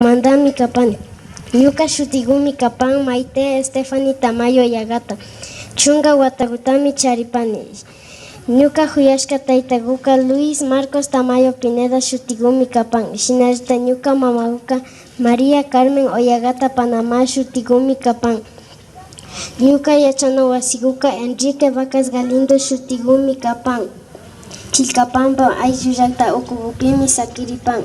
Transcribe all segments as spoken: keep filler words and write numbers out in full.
Mandami kapani. Ñuka shutigumi kapan Maite Stephanie Tamayo Yagata. Chunka watagutami charipani. Ñuka juyashka taytaguka Luis Marcos Tamayo Pineda shutigumi kapan. Shinallata ñuka mamaguka María Carmen Oyagata Panamá shutigumi kapan. Ñuka yachana wasiguka Enrique Vacas Galindo shutigumi kapan. Chilcapamba ayllu llakta ukugupimi sakiripan.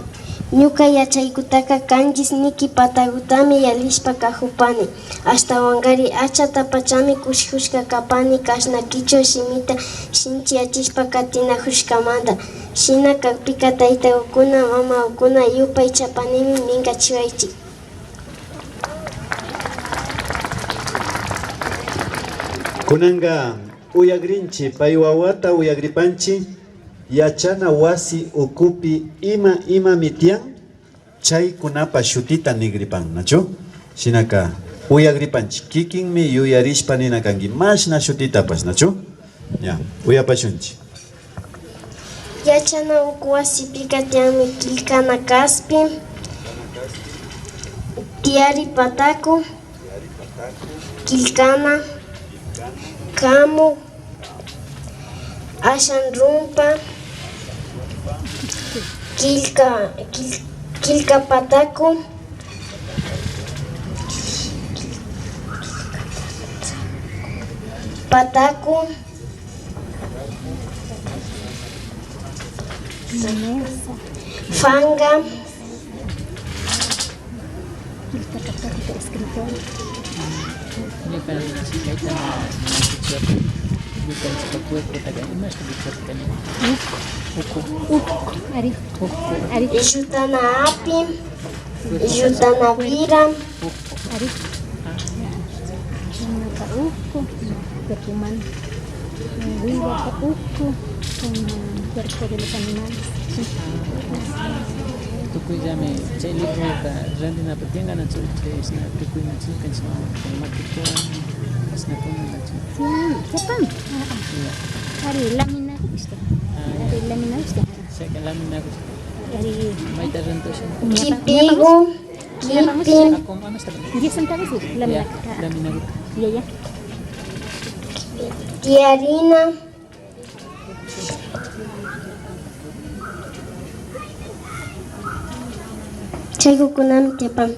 Ñuka yachaygutaka kanchis niki patagutami yalishpa kajupani. Ashtawankari achata pachami kushijushka kapani kashna kichwa shimita shinchiyachishpa katinajushkamanta. Shina kakpika taytagukuna, mamagukuna yupaychapanimi mingachiwaychik. Kunanka uyagrinchi, pay wawata uyagripanchi, yachana wasi ukupi ima imami tiyan, chaykunapa shutita nigripan, nachu? Shinaka uyagripanchi, kikinmi yuyarishpa nina kanki, mashna shutitapash, nachu? Ña, uyapashunchi. Yachana uku wasipika tiyanmi killkana kaspi, tiyari pataku, killkana, kamu, ashan rumpa, killka, kil-, killka pataku, pataku, Vanessa. Fanga. Ñuka chikayta ñukanchikpa cuerpotaka imashta luchapkani. Uku. Uku. Uku. Ari. Uku. Ari. Llutana api. Llutana wira. Ari. Ñuka uku, cuerpoman, wiwapa uku, cuerpo de los animales. Tukuyllami chay libroka randinapa tiyankanachu, chashna tukuyman chikanchik, makikuwan, chashnakunanachu. Tiyan, chapan. Ari, laminakushka. Ari, laminakushka. Chayka laminakushka. Ari. Mayta rantushun. Kipigu. Kipi. Diez centavos, sí, laminakuta. Ya, ya. Tiyarina. Chaykukunami tiyapan.